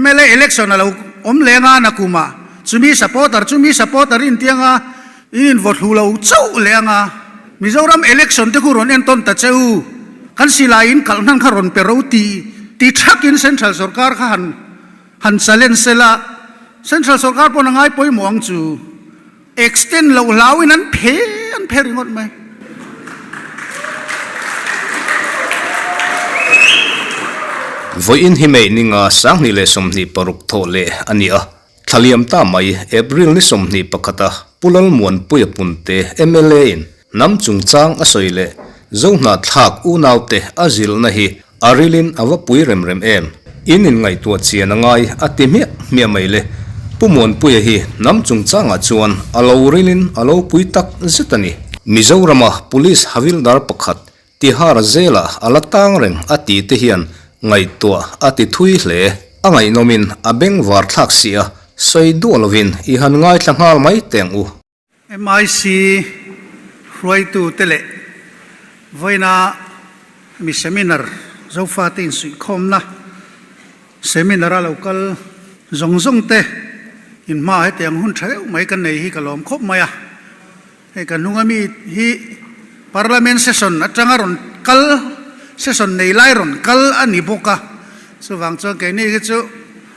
Mla election a lo awm leng a nakum ah chumi supporter chumi supporter in tianga in in vaw thlu lo chauh leh anga Mizoram election te khu rawn entawn ta che u kan silai in kalh hnan kha rawn pe ro ti ti thak in central sorkar kha han han challenge sela central sorkar pawn a ngai pawimawh ang chu. Extend loh hlauin an phe an phe ringawt mai. Vawiin hi May ninga 2026 thawh leh a ni a, thla liam ta mai April ni 21 a Pu Lalmuanpuia Punte mla in hnam chungchang a sawi leh Zohnahthlak unaute a zilhna hi a rilin a va pui rem rem em? In inngaihtuah chian a ngai a ti hmiah hmiah mai le. Pu Muanpuia hi hnam chungchangah chuan a lo rilin a lo pui tak zet a ni. Mizorama Police havildar pakhat Tihar zelah a la tang reng a ti te hian ngaihtuah a ti thui hle. A ngaihnawmin a bengvar thlak si a, sawi duah lovin i han ngaithla nghal mai teng u. MIC hruaitute leh vawiina mi seminar Zofate insuihkhawmna seminar a lo kal zawng zawng te inhma hetiang hun tha deuh mai kan nei hi ka lawm khawp mai a. Hei kan hnunga mi hi Parliament session atanga rawn kal session nei lai rawn kal a ni bawk a, chuvang chuan keini hi chu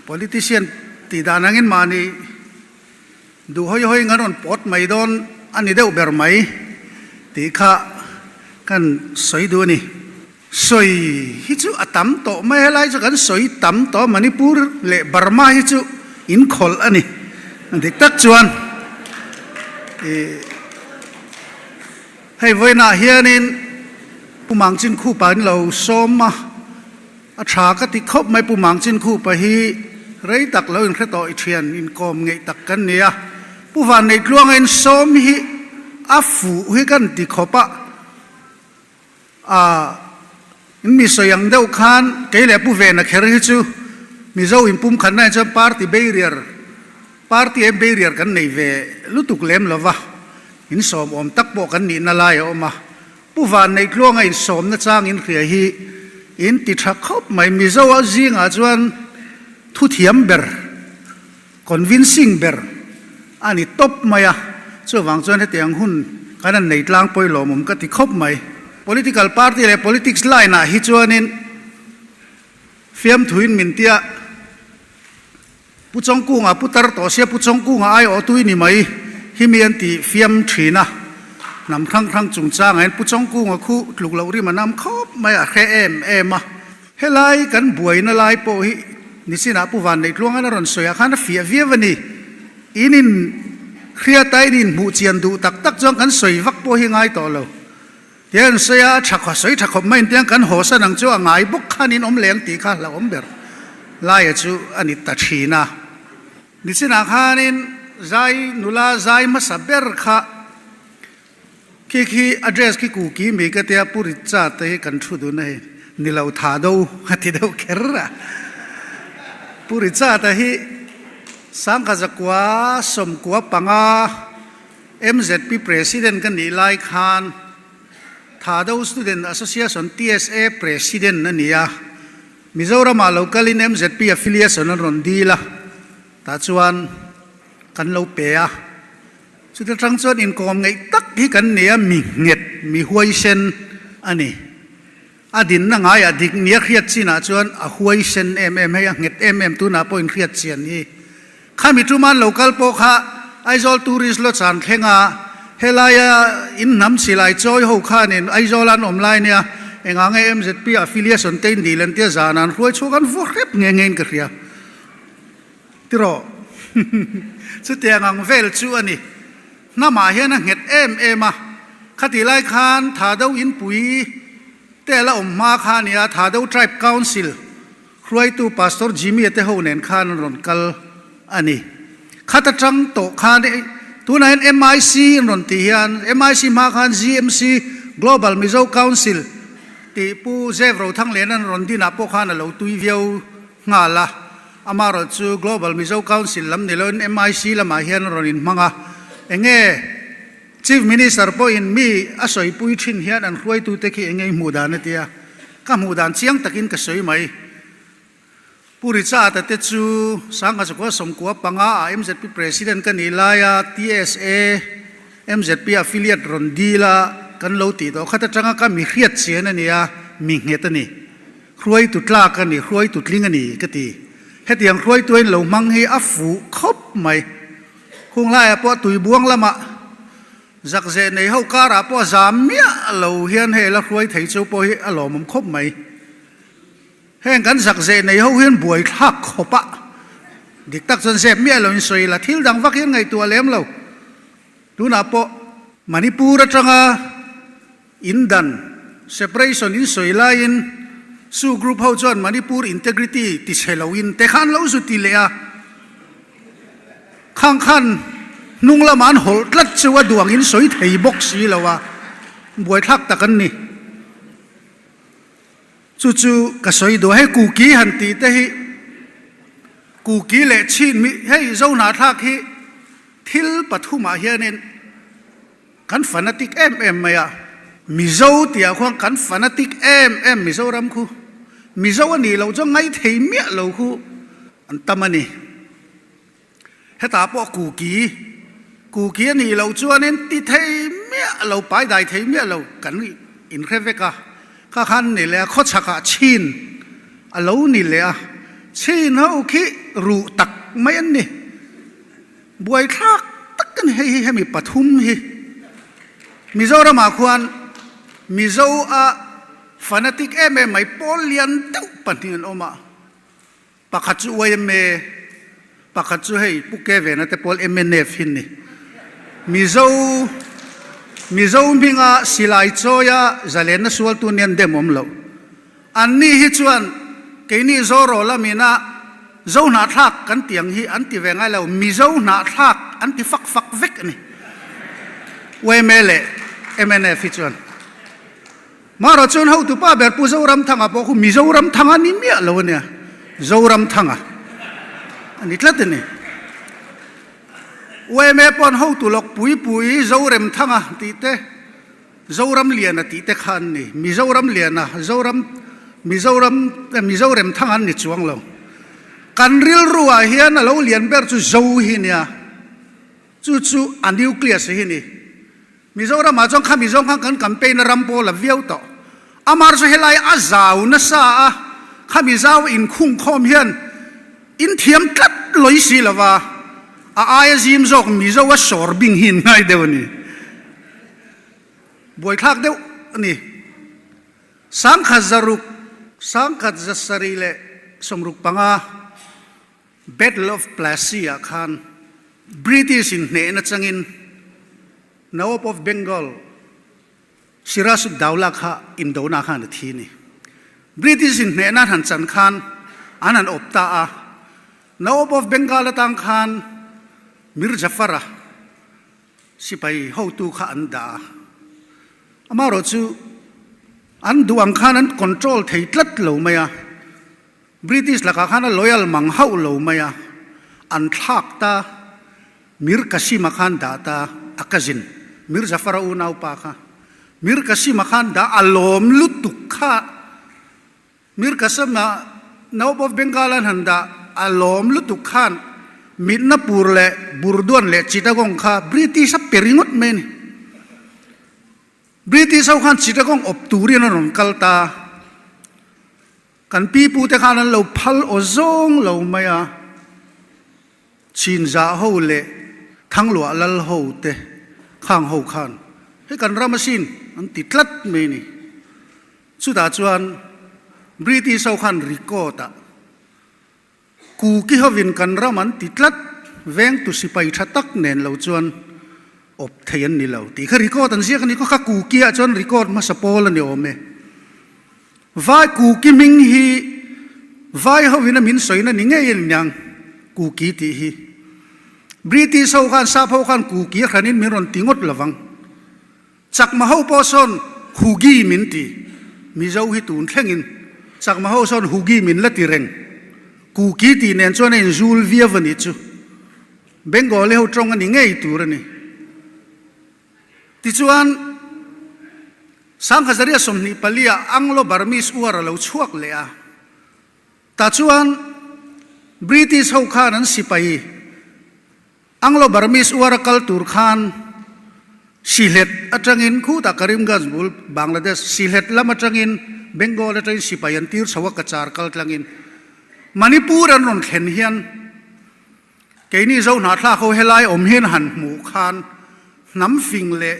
politician tih dan angin mahni Duh hawi hawi ngan rawn pawt mai dawn a ni deuh ber mai tih kha kan sawi duh a ni. Sawi hi chu a tam tawh mai, helai chu kan sawi tam tawh a, Manipur leh Burma hi chu inkhawlh a ni. Dik tak chuan ih hei vawiinah hianin Pu Mangchin Khupa an lo sawm a. A tha ka ti khawp mai Pu Mangchin Khupa hi rei tak lo inhre tawh i thian inkawm ngeih tak kan ni a. Pu Vanneihtluanga in sawm hi a fuh hi kan ti khawp a, a in mi sawi ang deuh khan kei leh Pu Vena kher hi chu Mizo inpumkhatna ah chuan party barrier party em barrier kan nei ve lutuk lem lova in sawm awm tak pawh kan nihna lai a awm a. Pu Vanneihtluanga insawmna chang in hria hi in ti tha khawp mai. Mizo a zingah chuan thuthiam ber, convincing ber a ni tawp mai a. Chuvang chuan hetiang hun kan han nei tlang pawi lawmawm ka ti khawp mai. Political party leh politics line ah hi chuanin fiamthuin min tia Pu Chawngkunga pu tar tawh sia Pu Chawngkunga ai awh tui ni mai hi mi an ti fiam thin a, hnam hrang hrang chungchangah hian Pu Chawngkunga khu tluk loh rim a nam khawp mai a hre em em a. Helai kan buaina lai pawh hi nichinah Pu Vanneihtluangan a rawn sawi ah khan a fiah viau a ni. In in hriata in inhmuh chian duh tak tak chuan kan sawi vak pawh hi ngai tawh lo. Tiang sawi a tha khaw sawi tha khawp mai tiang kan haw san ang chu a ngai bawk khan in awm leng tih kha hlauhawm ber laia chu a ni ta thin a. Nichinah khanin zai nula zai hmasa ber kha khi khi a dress khi kuki mi ka tia Pu Richard te hi kan thu dun a hei ni lo tha do a ti deuh kher a. Pu Richard a hi Sangkha zakua sawmkua panga MZP President ka nih lai khan Thado Student Association, TSA, President a ni a. Mizoramah lo kalin MZP affiliation an rawn dil a, tah chuan kan lo pe a. Chuti atang chuan inkawm ngeih tak hi kan ni a, mi nghet, mi huaisen a ni. A dinna ngaiah dik nia hriat chinah chuan a huaisen em em hei, a nghet em em tunah pawh inhriat chian hi. Khami tuman lo kal pawh kha Aizawl Tourist Lodge an thleng a, helaia in hnam silai chawi ho khanin Aizawl an awm lai nia engah nge MZP affiliation te in dil an tia zan an hruai chhuak an vua hrep nghe nghe in ka hria. Tiraw? Chutiang ang vel chu a ni. Hnamah hian a nghet em em a, khatih lai khan Thado inpui te a la awm hma kha a nia, Thado Tribe Council Hruaitu Pastor Jimmy-a te ho nen khan an rawn kal a ni. Khat atang tawh khan tunah hian MIC an rawn tih hian MIC hma khan GMC, Global Mizo Council, tih Pu Zev Rothanglian an rawn dinah pawh khan a lo tui viau nghal a. Amaherawh chu Global Mizo Council lam ni loin MIC lamah hian an rawn inhmang a. Enge? Chief Minister pawhin mi a sawipui thin hian an hruaitute khi eng nge i hmuh dan a tia, ka hmuh dan chiang takin ka sawi mai. Pu Richard-a te chu Sangha Zakua Sawmkua panga ah mzp President ka nih laia TSA mzp affiliate rawn dil a kan lo tih tawh khat atanga ka mi hriat chian a nia, mi nghet a ni. Hruaitu tlak a ni, hruaitu tling a ni ka ti. Hetiang hruaitu a in lo hmang hi a fuh khawp mai. Khung laiah pawh tuibuang lamah zakzeh nei ho karah pawh a zam miah lo hian hei la hruai thei chu pawh hi a lawmawm khawp mai. Heng kan zakzeh nei ho hian buai thlak khawp a, dik tak chuan zep miah loin sawi la, thil dang vak hian ngaihtuah lem lo. Tunah pawh Manipur atanga in dan, separation, in sawi laiin Su group ho chuan Manipur integrity ti chhe loin te khan lo zu ti leh a, khang khan hnung lamah an hawlh tlat chu a duang in sawi thei bawk si lo a, buaithlak tak an ni. Chu chu ka sawi duh a, hei Kuki han tih te hi Kuki leh Chin mi, hei Zohnahthlak hi thil pathumah hianin kan fanatic em em mai a, Mizo tihah khuan kan fanatic em em Mizoram khu, Mizo a nih loh chuan ngaithei miah lo khu an tam a ni. Hetah pawh Kuki, Kuki a nih loh chuanin ti thei miah lo, pai dai thei miah lo kan inhre vek a. Kha khan ni leh a, khawchhakah chhin a lo ni leh a, chhin ho khi ruh tak mai an ni. Buaithlak tak a ni hei hi hemi pathum hi. Mizoramah khuan Mizo a fanatic em em mai pawl lian deuh pahnih an awm a. Pakhat chu yma, pakhat chu hei Pu Kevena te pawl mnf hi ni. Mizo Mizo hminga silai chawia zalenna sualtu nia an dem awm loh. Anni hi chuan keini Zoro lamina Zo hnahthlak kan tih ang hi an ti ve ngai lo, Mizo hnahthlak an ti fak fak vek a ni. Yma leh mnf hi chuan. Mahrawh chuan hotu pa ber Pu Zoramthanga pawh khu Mizoramthanga ni miah lo a nia, Zoramthanga a ni tlat a ni. Yma paw'n hotu lawk pui pui Zoremthanga tih te, Zoramliana tih te kha an ni. Mizoramliana, Zoram, Mizoram, Mizoremthanga an ni chuang lo. Kan rilruah hian a lo lian ber chu Zo hi nia. Chu chu a nucleus hi ni. Mizoramah chuan kha Mizo khan kan campaign a ram pawl a viau tawh. Amar chu helai a zau nasa a, kha Mizo inkhung khawm hian in thiam tlat lawih si lova, a aia zim zawk Mizo a sawr bing hi in ngai deuh a ni. Buaithlak deuh a ni. Sangkhat zaruk, sangkhat zasarih leh 65. Battle of Plassey ah khan British in hnehna changin Nawab of Bengal Siraj-ud-Daulah kha indona khan a thi a ni. British in hnehna an han chan khan an han awp ta a, Nawab of Bengal atang khan Mir Jafar-a sipai hotu kha an dah a. Amaherawhchu chu an duh ang khan an control thei tlat lo mai a. British lakah khan a loyal mang hauh lo mai a, an thlak ta, Mir Qasim-a khan dah ta, a cousin, Mir Zafar-a unaupa kha. Mir Qasim-a khan dah a lawm lutuk kha, Mir Qasim-a Nawab of Bengal an han dah a lawm lutuk khan Midnapur leh Burdwan leh Chittagong kha British a pe ringawt mai a ni. British ho khan Chittagong awp turin an rawn kal ta. Kan pipute khan an lo phal aw zawng lo mai a, Chinzah ho leh Thangluah lal ho te khang ho khan hei kan ram asin an ti tlat mai a ni. Chutah chuan British ho khan record ah Kuki hovin kan ram an ti tlat, vengtu sipai tha tak nen lo chuan awp thei an ni lo tih kha record an ziak a ni. Kha Kuki ah chuan record hmasa pawl a ni awm e. Vai Kuki hming hi vai hovin a min sawina ni ngei a ni niang Kuki tih hi. British ho khan sap ho khan Kuki a hranin min rawn ti ngawt lovang. Chakma ho pawh sawn Hugi min ti. Mizo hi tun thlengin Chakma ho sawn Hugi min la ti reng. Kuki tih nen chuan a inzul viau a nih chu. Bengali ho tawng a ni ngei tur a ni. Tichuan, Sangkhazaria 24 ah Anglo-Burmese War a lo chhuak leh a. Tah chuan British ho khan an sipai Anglo-Burmese War a kal tur khan Sylhet atangin khutah Karimganj bul Bangladesh Sylhet lam atangin Bengal atangin sipai an tir chho a Cachar kal tlangin Manipur an rawn thlen hian Keini Zo hnahthlak ho helai awm hian han hmuh khan hnam fing leh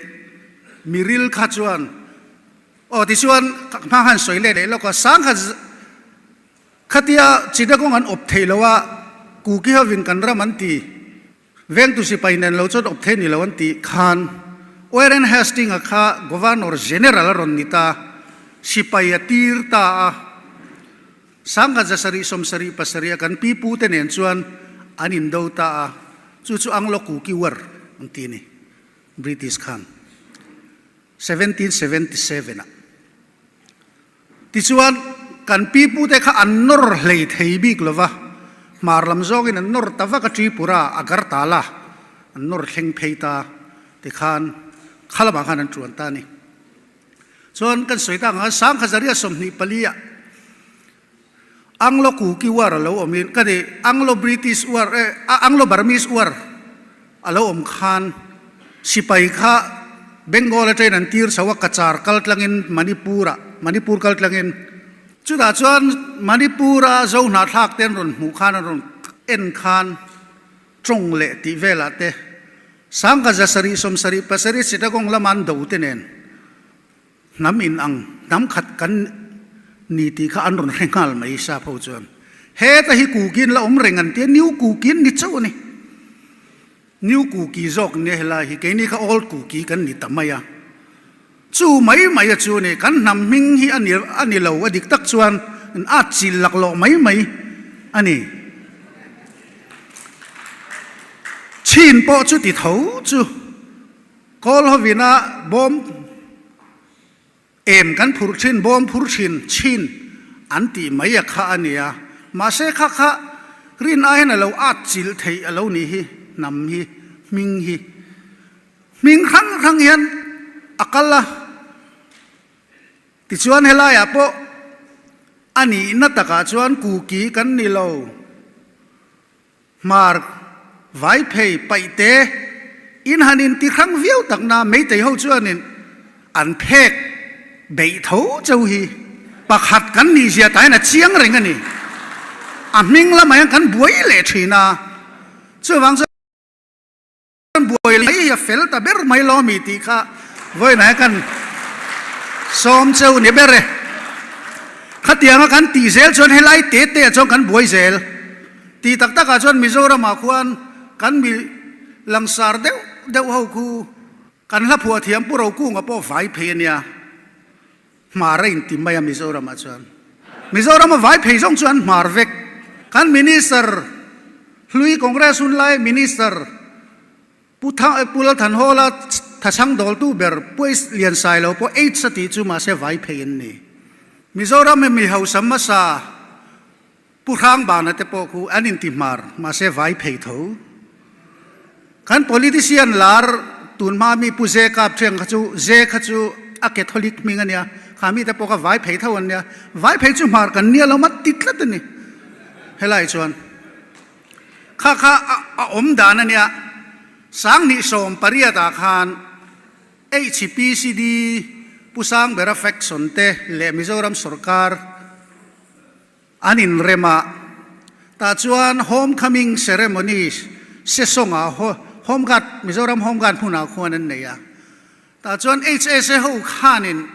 miril kha chuan aw tichuan ka hma khan sawi leh leh lawk a, sangkhat khatia Chittagong an awp theih lo a, Kuki hovin kan ram an ti, vengtu sipai nen lo chuan awp thei ni lo an tih khan Warren Hastings-a kha Governor General a rawn ni ta, sipai a tir ta a. Sangha zasarih 77 a kan pi pu te nen chuan an indo ta a, chu chu Anglo Kuki War an ti ni, British khan 1777 ah. Tichuan kan pi pu te kha an nawr hlei thei bik lo va, hmar lam zawngin an nawr ta vak a Tripura, Agartala an nawr thleng phei ta tikhan kha lamah khan an tuan ta a ni. Chuan kan sawi tak ang a, Sangkhazaria 24 ah Anglo-Kuki War a lo awmin, ka ti, Anglo-British War, eh, Anglo-Burmese War a lo awm khan sipai kha Bengal atangin an tir chho a, Cachar kal tlangin Manipur-ah, Manipur kal tlangin. Chutah chuan Manipur-a Zo hnahthlak te an rawn hmuh khan, an rawn en khan tawng leh tih velah te Sangha 777 Chittagong lama an do te nen hnam in ang hnam khat kan ni tih kha an rawn hre nghal mai sap ho chuan heta hi kukin la awm reng an tia new kukin ni chauh a ni new kuki zawk nia helai hi keini kha old kuki kan ni ta mai a chu mai mai a chu ni kan hnam hming hi a ni a ni lo a dik tak chuan an at chil laklawh mai mai a ni. Chin pawh chu ti tho chu kawl hovina bawm em kan phurh thin, bawm phur thin chin an tih mai a kha a nia. Mahse kha kha rin aiin a lo at chilh theih a lo nih hi, hnam hi, hming hi. Hming hrang hrang hian a kal a. Tichuan helaiah pawh a nihna takah chuan Kuki kan ni lo, Hmar, Vaiphei, Paihte in han inti hrang viau takna Meitei ho chuanin an phek beih tho cheu hi pakhat kan nih zia tahin a chiang reng a ni. A hming lamah hian kan buai leh thin a, chuvang chuan. Kan buai lai hi a fel ta ber mai lo mi tih kha vawiinah hian kan sawm cheu ni ber e. Khatianga kan tih zel chuan helai te te ah chuan kan buai zel. Tih tak takah chuan Mizoramah khuan kan mi langsar deuh deuh ho khu kan hla phuah thiam Pu Rokunga pawh vai phei a nia. Hmar a inti mai a Mizoramah chuan. Mizoram a vai phei zawng chu an hmar vek. Kan Minister hlui Congress hun lai Minister Pu Tha Pu Lalthanhawla thachhang dawltu ber Pu Liansailo pawh AIDS a tih chu mahse vai phei an ni. Mizoram a mi hausa hmasa Pu Hrangbana te pawh khu an inti hmar mahse vai phei tho. Kan politician lar tun hma mi Pu Ze Kap Thiang kha chu Ze kha chu a Catholic hming a nia, kha mi te pawh kha vai phei tho an nia. Vai phei chu hmar kan nia lo mat ti tlat a ni helai chuan. Kha kha a awm dan a nia, 2018 ah khan HPCD Pu Sangbera faction te leh Mizoram sorkar, An inrem a, tah chuan Home Coming Ceremony Sesawngah Home Guard, Mizoram Home Guard hmunah khuan an nei a. Tah chuan HSA ho khanin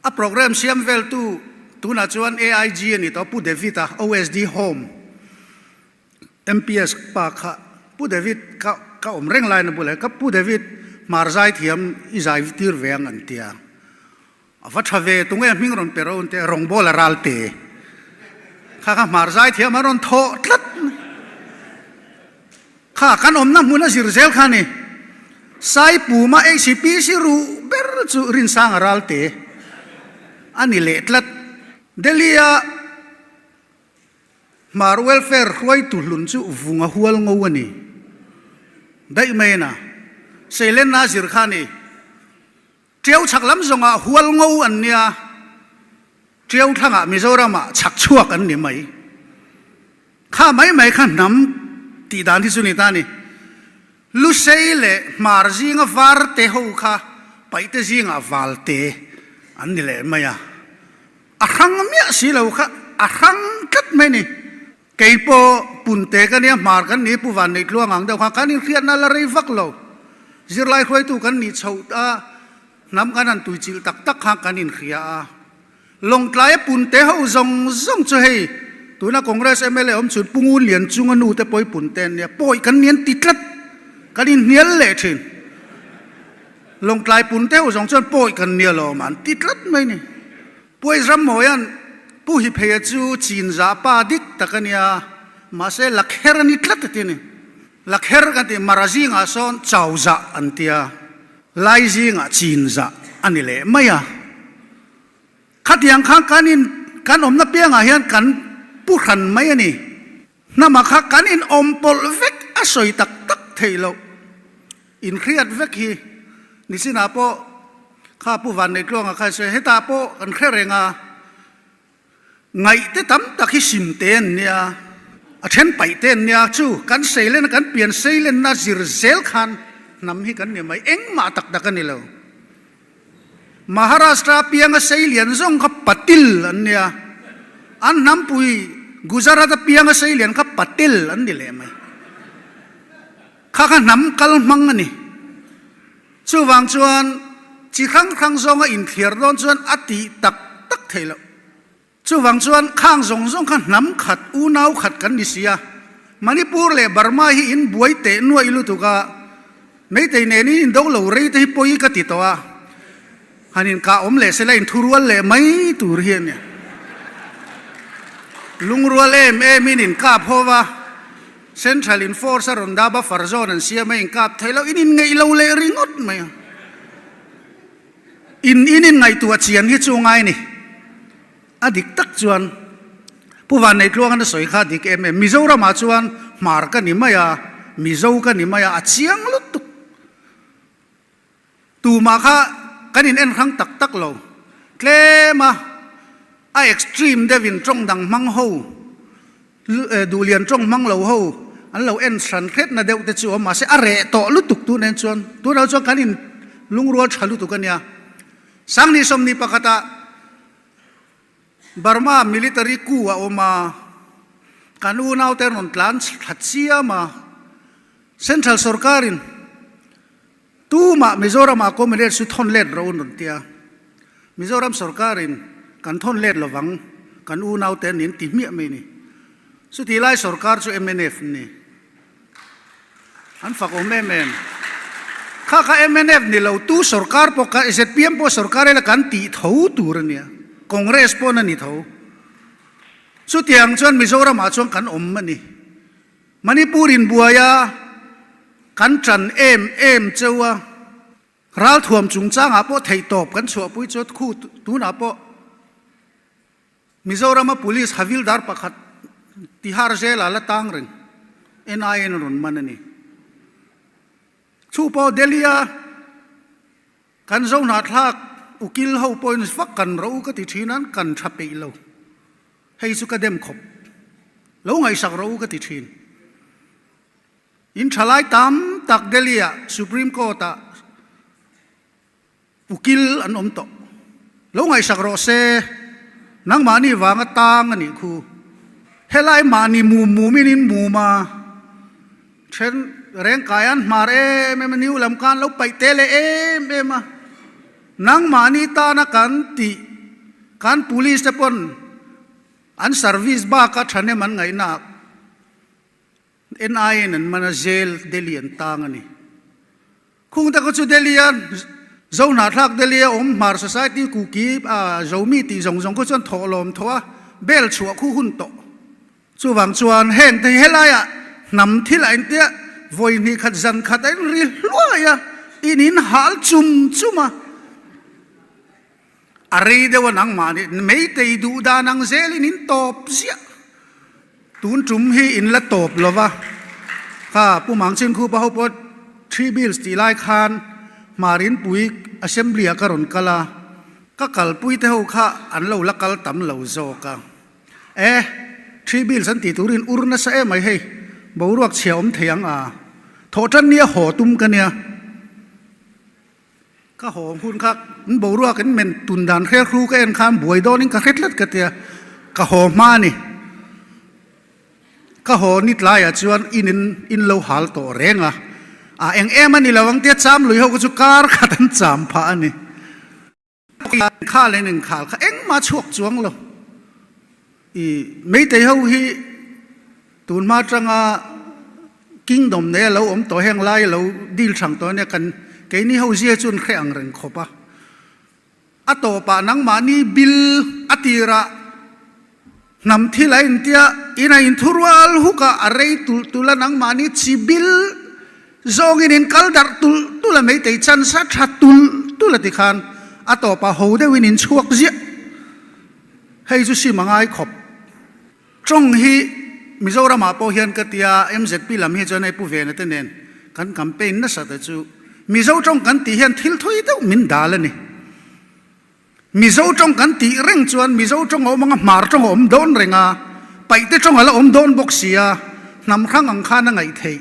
a programme siam veltu tunah chuan AIG a ni tawh, Pu David a, OSD Home MPS pa kha, Pu David kha ka awm reng lain a bulah ka Pu David hmar zai thiam i zai tir ve ang an ti a. A va tha ve, tunge hming rawn pe rawh te, rawngbawl a ral te. Kha kha hmar zai thiam a rawn thawh tlat. Kha kan awmna hmun a zir zel kha ni. Sai puma HPC ruh ber chu Rinsang a ral te a ni leh tlat. Delhi a Hmar welfare hruaitu hlun chu vunga hual ngo a ni. Daih mai na. Seilenna a zir kha a ni. Ṭiau chhak lam zawngah Hualngo an nia, Ṭiau thlangah Mizoramah chhak chhuak an ni mai. Kha mai mai kha hnam tih dan hi chu ni ta ni. Lusei leh Hmar zinga varte ho kha Paihte zingah Valte an ni leh mai a. A hrang miah si lo kha a hrang tlat mai ni. Kei pawh Punte ka nia, Hmar kan ni, Pu Van Neitluang ang deuh kha kan inhriatna la rei vak lo. Zirlai hruaitu kan nih chhoh a, hnam kan han tuichilh tak tak kha kan inhria a. Lawngtlaia Punte ho zawng zawng chu hei tuna Congress mla awm chhun Pu Ngun Lian chunga nu te pawh i Punte an nia, pawi kan ni an ti tlat, kan inhnial leh thin. Lawngtlai Punte ho zawng chuan pawi kan nia lawm an ti tlat mai ni. Puai Rammawia'n Pu Hipheia chu chinzah pa dik tak a nia, mahse Lakher a ni tlat a ti a ni. Lakher kan tih Mara zingah sawn Chauzah an tia, Lai zingah chinzah a ni leh mai a. Khatiang khan kan in kan awmna piangah hian kan pu hran mai a ni. Hnama kha kan in awm pawlh vek a sawi tak tak theih loh. Inhriat vek hi nichinah pawh kha Pu Vanneitluanga kha sawi hetah pawh kan hre reng a, ngaihte tam tak hi sim te an nia, a then paih te an nia, chu kan seilen kan pian seilenna zir zel khan hnam hi kan ni mai, engmah tak tak a ni lo. Maharashtra pianga seilian zawng kha Patil an nia, an hnampui Gujarat-a pianga seilian kha Patel an ni leh mai. Kha kha hnam kal hmang a ni. Chuvang chuan chi hrang hrang zawnga inthliar dawn chuan a tih tak tak theih loh. Chuvang chuan khang zawng zawng kha hnam khat, unau khat kan ni si a. Manipur leh Burma hi in buai teh nuaih lutuk a, Meitei nenin in do lo rei te hi pawi ka ti tawh a. Han inkah awm leh sela inthurual leh mai tur hi a nia. Lungrual em emin inkap ho va, Central in force a rawn dah buffer zone an siam a inkap thei lo, in inngeih lo leh ringawt mai a. In in inngaihtuah chian hi chu ngai ni. A dik tak chuan Pu Vanneitluangan a sawi kha a dik em em. Mizoramah chuan Hmar ka ni mai a, Mizo ka ni mai a, a chiang lutuk. Tumah kha kan in en hrang tak tak lo. Tlem a, a extreme deuh in tawng dang hmang ho, duhlian tawng hmang lo ho an lo en hran hretna deuh te chu a awm. Mahse a reh tawh lutuk tun en chuan, tunah chuan kan in lungrual tha lutuk a nia. Sangni sawmni pakhatah Burma military coup a awm a, kan unaute an rawn tlan thla chiam a, Central sorkarin Tumah Mizoram ah Comrade chu thawn let ro an rawn ti a, Mizoram sorkar in kan thawn let lovang kan unau te an in ti hmiah mai ni. Chuti lai sorkar chu mnf an ni. An fak awm em em. Kha kha mnf ni lo tu sorkar pawh kha zpm pawh sorkar ila kan tih tho tur a nia, Congress pawh a ni tho. Chutiang chuan Mizoram ah chuan kan awm a ni. Manipur in buai a, kan ṭan em em cheu a, ralthuam chungchangah pawh theihtawp kan chhuahpui chu khu tunah pawh Mizorama Police Havildar pakhat Tihar Jail-ah la tang reng NIA in a rawn man a ni. Chu pawh Delhi-a kan Zohnahthlak ukil ho pawhin vak kan ro ka ti ṭhin a, an kan ṭha peih lo. Hei chu ka dem khawp. Lo ngaihsak rawh u ka ti thin. In thalai tam tak Delhi ah Supreme Court ah ukil an awm tawh. Lo ngaihsak rawh se, nangmahni vanga tang a nih khu. Helai mahni mum mum in in mum a, then reng kai an hmar em em a, new lam khan lo paih te leh em em a. Nangmahni tana kan tih kan police te pawn an service baka thahnem an ngaihna NIA in an man a jail Delhi an tang a ni. Khung te khaw chu Delhi a Zohnahthlak Delhi a awm Hmar Society Kuki a Zomi tih zawng zawng khaw chuan thawh lawm thawh a bel chhuah khu hun tawh. Chuvang chuan heng te hi helaiah hnam thil a intia vawi hnih khat zan khat a inri hluai a, in in hal chum chum a. A rei deuh a nangmah nih meitei duh dan ang zelin in tawp ziah. Tun tum hi in la tawp lo va, kha Pu Mangchin Khupa ho pawh Three Bills tih lai khan. Hmarinpui Assembly ah ka rawn kal a, ka kalpui te ho kha an lo la kal tam lo zawk a. E, Three Bills an tih turin ur nasa em mai hei, boruak chhia awm thei ang a, thawhtan nia haw tum ka nia. Ka haw hun kha an boruak in men tun dan hre hru ka en khan buai dawnin ka hre tlat ka tia, ka haw hma a ni. Ka haw ni tlaiah chuan in in in lo hal tawh reng a, a eng em a ni lo ang tia cham lui ho kha chu kar khat an cham phah a ni. Inkhal in inkhal kha engmah chhuak chuang lo. I Meitei ho hi tun hma atanga kingdom nei a lo awm tawh heng lai a lo deal thang tawh ania kan keini ho zia chu an hre ang reng khawp a. A tawpah nangmahni bil a tirah hnam thil a intia in a inthurual huk a, a rei tulh tulh a nangmahni chi bil zawngin in kal darh tulh tulh a meitei chance a tha tulh tulh a tikhan a tawpah ho deuhin in chhuak ziah. Hei chu sim a ngai khawp. Tawng hi Mizoramah pawh hian ka tia MZP lam hi chuan hei Pu Vena te nen kan campaign nasa te chu Mizo tawng kan tih hian thil thui deuh min dal a ni. Mizo tawng kan tih reng chuan Mizo tawng a awm anga Hmar tawng a awm dawn reng a, Paihte tawng a la awm dawn bawk si a, hnam hrang ang khan a ngaih theih.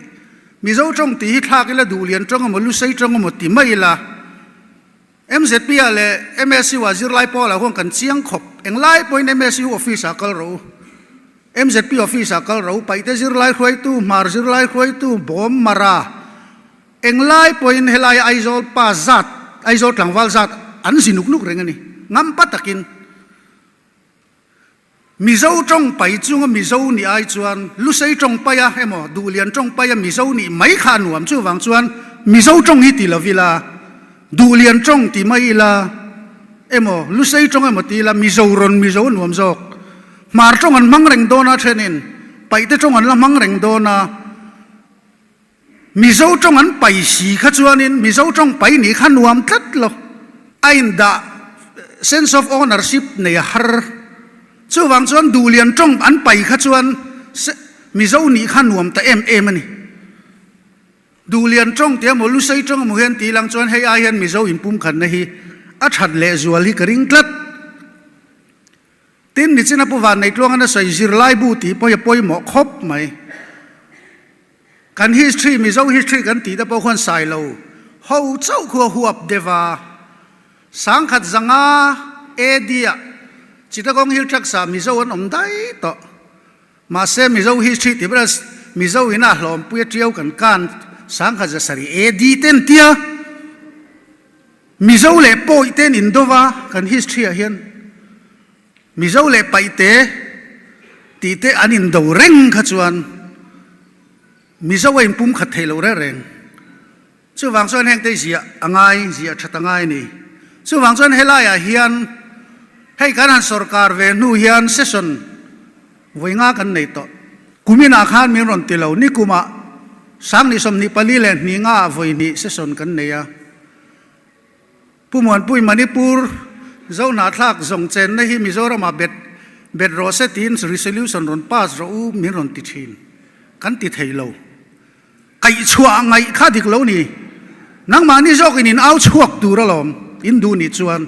Mizo tawng tih hi thlak ila Duhlian tawng emaw Lusei tawng emaw ti mai ila. MZP ah leh MSU ah zirlai pawl ah huan kan chiang khawp. Englai pawhin MSU office ah kal rawh u. MZP office ah kal rawh u. Paihte zirlai hruaitu, Hmar zirlai hruaitu, Bawm, Mara. Englai pawhin helai Aizawl pa zat, Aizawl tlangval zat an zi nuk nuk reng a ni. Ngampa takin. Mizo tawng pai chunga Mizo nih ai chuan Lusei tawng paia emaw Duhlian tawng paia Mizo nih mai kha a nuam. Chuvang chuan Mizo tawng hi ti lo ila, Duhlian tawng ti mai ila emaw Lusei tawng emaw ti ila Mizo rawn Mizo a nuam zawk. Hmar tawng an hmang reng dawn a thenin Paihte tawng an la hmang reng dawn a. Mizo tawng an pai si kha chuanin Mizo tawng pai nih kha nuam tlat lo. A indah sense of ownership nei a har. Chuvang chuan Duhlian tawng an pai kha chuan Mizo nih kha nuam ta em em a ni. Duhlian tawng tih emaw Lusei tawng emaw hian tih lang chuan hei ai hian Mizo inpumkhatna hi a that lehzual hi ka ring tlat. Tin, nichina Pu Vanneitluanga na sawi zirlaibu tih pawh hi a pawimawh khawp mai. Kan history, Mizo history kan tih te pawh khuan Sailo ho chauh khu a huap deuh a. Sangkhat zanga AD ah Chittagong Hill Tracts ah Mizo an awm daih tawh. Mahse Mizo history tih ber a Mizo in a hlawmpui a tiau kan kan sangkhat zasarih AD te an tia. Mizo leh Pawi te an indo va kan history ah hian. Mizo leh Paihte tih te an indo reng kha chuan Mizo a inpum khat theih loh reng reng. Chuvang chuan hengte ziah a ngai, ziah that a ngai a ni. Chuvang chuan helaiah hian hei kan han sorkar ve hnu hian session vawi nga kan nei tawh. Kuminah khan min rawn ti lo, nikumah Sangni 24 leh hnih ngaah vawi hnih session kan nei a. Pu Muanpui Manipur Zohnahthlak zawng chenna hi Mizoramah bet bet rawh se tiin resolution rawn pass rawh u min rawn ti thin. Kan ti thei lo. Kaihchhuah ngaih kha dik lo ni. Nangmahni zawkin in au chhuak tur alawm in duh nih chuan.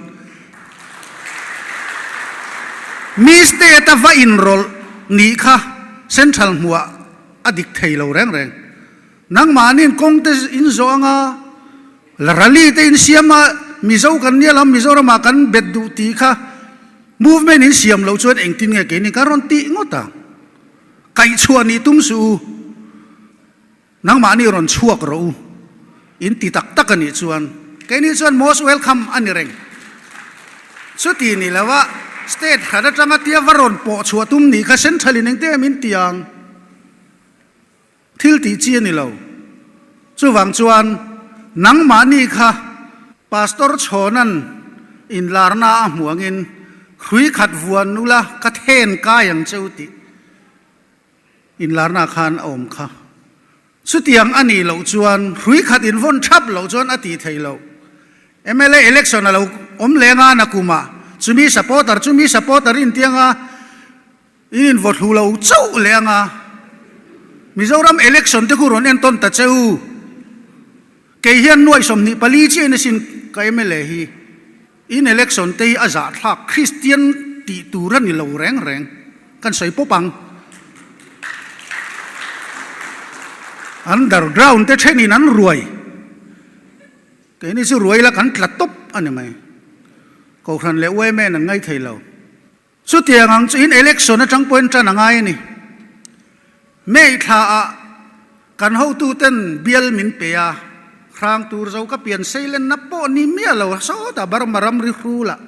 Mi state a va inrawlh nih kha central hmuah a dik thei lo reng reng. Nangmahniin kawngte in zawh anga La rally te in siam a, Mizo kan nia lam Mizoram ah kan bet duh tih kha movement in siam loh chuan engtin nge keini kan rawn tih ngawt ang. Kaihchhuah nih tum suh u, nangmahni rawn chhuak rawh u, in ti tak tak a nih chuan keini chuan most welcome a ni reng. Chuti ni lo a, state hran atanga tia va rawn pawh chhuah tum nih kha central in engte em in ti ang. Thil tih chi a ni lo. Chuvang chuan nangmahni kha Pastor Chhawna'n inlarna a hmuh angin hrui khat vuan ula ka then kai ang che u tih inlarna khan a awm kha. Chutiang a nih loh chuan hrui khat invawn thap loh chuan a tih theih loh. Mla election a lo awm leng a nakumah chumi supporter chumi supporter intianga In invaw thlu lo chauh leh anga Mizoram election te khu rawn entawn ta che u. Kei hian nuaih 24 chiah in asin ka mla hi. In election te hi a zahthlak Kristian tih tur a ni lo reng reng. Kan sawi pawp ang. Underground te thenin an ruai. Keini chu ruai la kan tla tawp a ni mai. Kohhran leh yma an ngai thei lo. Chutiang ang chu in election atang pawhin tan a ngai a ni. May thla ah kan hotuten bial min pe a, hrang tur zo ka pian seilenna pawh ni miah lo sawtah Burma ram ri hrul ah.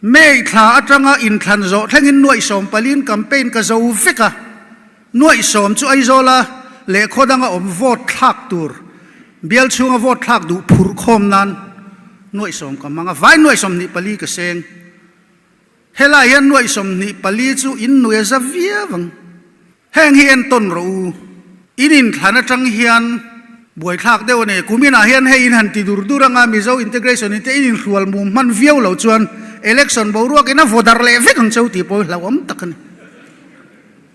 May thla atanga inthlan zawh thlengin nuaih sawm paliin campaign ka zo vek a, nuaih sawm chu Aizawla leh khaw danga awm vote thlak tur, bial chhunga vote thlak duh phurh khawm nan nuaih sawm ka hmang a, vai nuaih 24 ka seng. Helai hian nuaih 24 chu in nuai a za viau ang. Heng hi entawn rawh u. In inthlan atang hian buaithlak deuh a ni. Kuminah hian hei in han ti dur dur anga Mizo integration in te in inhrual mum hman viau loh chuan election boruakin a vaw darh leh vek ang cheu tih pawh hi hlauhawm tak a ni.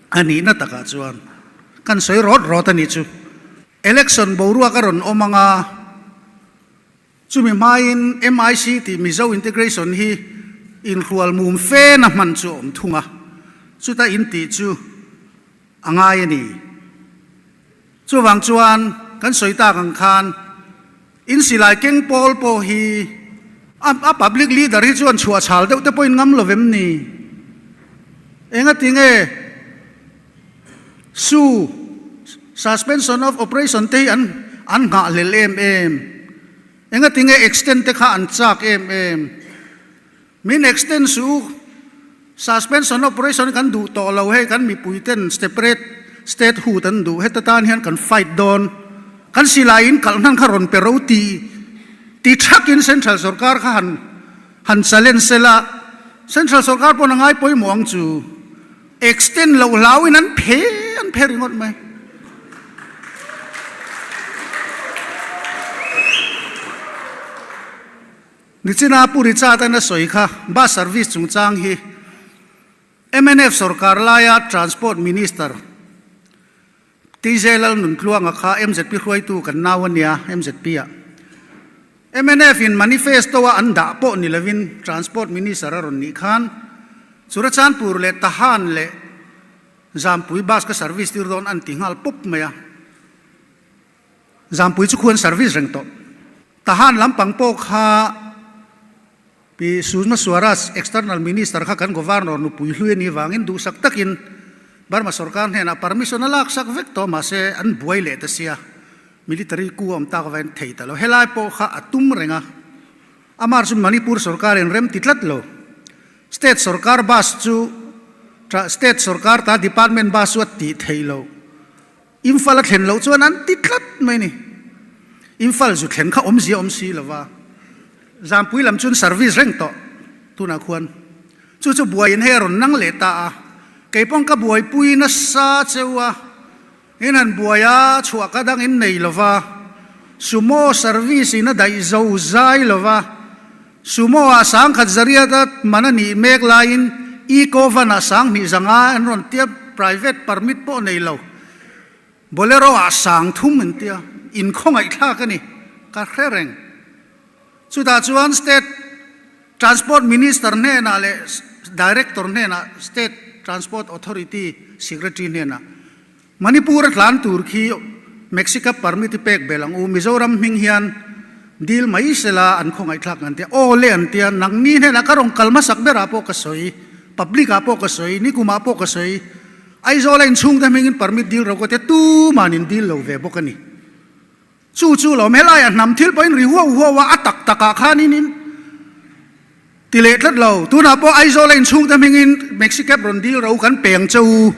A nihna takah chuan kan sawi rawt rawt a nih chu. Election boruak a rawn awm anga Chumi hmain MIC tih Mizo Integration hi inhrual mum fe na hman chu a awm thung a, chuta in tih chu a ngai a ni. Chuvang chuan kan sawi tak ang khan in silai keng pawl pawh hi a public leader hi chuan chhuah chhal deuh te pawhin ngam lo vem ni? Engati nge Su, suspension of operation te hi an an nghahhlel em em. Engati nge extend te kha an chak em em. Min extend su, suspension operation kan duh tawh lo hei kan mipui ten separate statehood an duh heta tan hian kan fight dawn. Kan silai in kalh hnan kha rawn pe ro ti ti thakin central sorkar kha han han challenge sela central sorkar pawn a ngai pawimawh ang chu. Extend loh hlauin an phe an phe ringawt mai. Nichina Pu Richard an a sawi kha bus service chungchang hi mnf sorkar laia Transport Minister TJ Lalnuntluanga kha mzp hruaitu kan nau a nia mzp ah mnf in manifesto a an dah pawh ni lovin Transport Minister a rawn nih khan Churachandpur leh Tahan leh Zampui bus ka service tir dawn an ti nghal pawp mai a. Zampui chu khuan service reng tawh. Tahan lampang pawh kha Pi Sushma Swaraj, External Minister kha kan Governor nupui hlui a nih vangin duhsak takin Burma sorkar hnenah permission a laksak vek tawh mahse an buai leh ta sia, military coup a awm tak avangin thei ta lo. Helai pawh kha a tum reng a, amah chu Manipur sorkarin rem ti tlat lo. State sorkar bus chu state sorkar ta department bus chu a tih theih loh. Imphal a thlen loh chuan an ti tlat mai ni. Imphal zu thlen kha awmzia awm si lova, Zampui lam chuan service reng tawh tunah khuan chu chu buaiin hei a rawn nang leh ta a, kei paw'n ka buaipui nasa cheu a, in han buai a chhuah ka dang in nei lova, Sumo service in a daih zo zai lova, Sumo ah sangkhat zariat a man a nih mek laiin Eco van ah 2000 zanga an rawn tia private permit pawh nei lo. Bolero ah 3000 an tia inkhawngaihthlak a ni ka hre reng. Chutah chuan State Transport Minister hnenah leh Director hnenah State Transport Authority Secretary hnenah Manipur a tlan tur khi Mexica permit i pek belh ang u, Mizoram hming hian dil mai sela an khawngaihthlak an tia, aw le an tia, nangni hnenah ka rawn kal hmasak berah pawh ka sawi, public ah pawh ka sawi, nikumah pawh ka sawi, Aizawl a inchhungte hmingin permit dil ro ka tia, tuman in dil lo ve bawk a ni. Chu chu lo, helaiah hnam thil pawhin ri huau huau a, a tak takah khanin in ti leh tlat lo. Tunah pawh Aizawl a inchhungte hmingin Maxi cab rawn dil ro kan peng che u.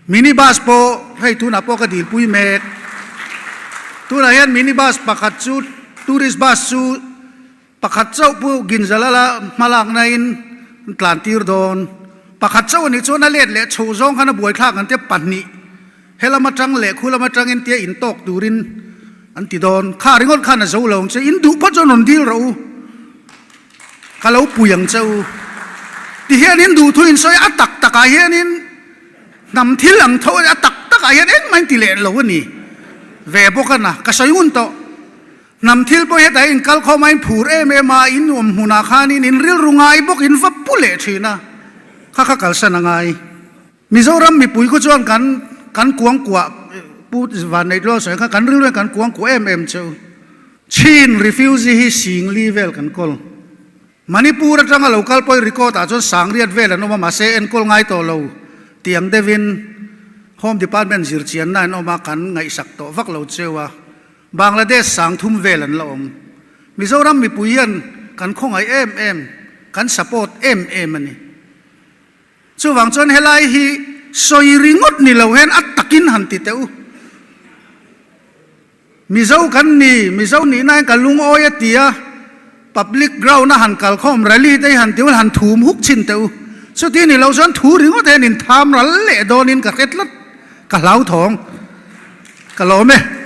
Mini bus pawh hei tunah pawh ka dilpui mek. Tunah hian mini bus pakhat chu tourist bus chu Pakhat chauh pu Ginzalala hmalakna in an tlan tir dawn. Pakhat chauh a nih chuan a let leh chho zawng khan a buaithlak an tia pahnih he lam atang leh khu lam atangin tia in tawk turin an ti dawn. Kha ringawt khan a zo lo ang che, in duh phawt chuan rawn dil rawh u, ka lo pui ang che u. Ti hian in duh thu in sawi a tak takah hianin hnam thil ang tho a tak takah hian engmah in ti leh lo a ni. Ve bawk a na, ka sawi ngun tawh. Hnam thil pawh hetah in kal khawm a in phur em em a, in awm hmunah khanin in rilru ngai bawk in va pu leh thin a, kha kha kalsan a ngai. Mizoram mipui khu chuan kan kan kuang kuah Pu Vanneihluan sawi kha kan rilru hian kan kuang kuah em em cheu. Chin refugee hi Singli vel kan kawl. Manipur atanga lo kal pawi record ah chuan Sangriat vel an awm a mahse enkawl ngai tawh lo tih ang deuhin Home Department zirchianna an awm a kan ngaihsak tawh vak lo cheu a. Bangladesh sangthum vel an la awm. Mizoram mipui hian kan khawngaih em em, kan support em em a ni. Chuvang chuan helai hi sawi ringawt ni lo hian a takin han ti teh u. Mizo kan ni, Mizo nihna hian ka lungawi a ti a, public ground a han kalkhawm rally te hi han ti ul han thum huk chhin teh u. Chuti ni lo chuan thu ringawt hian in tham ral leh dawnin ka hre tlat, ka hlauthawng. Ka lawm e.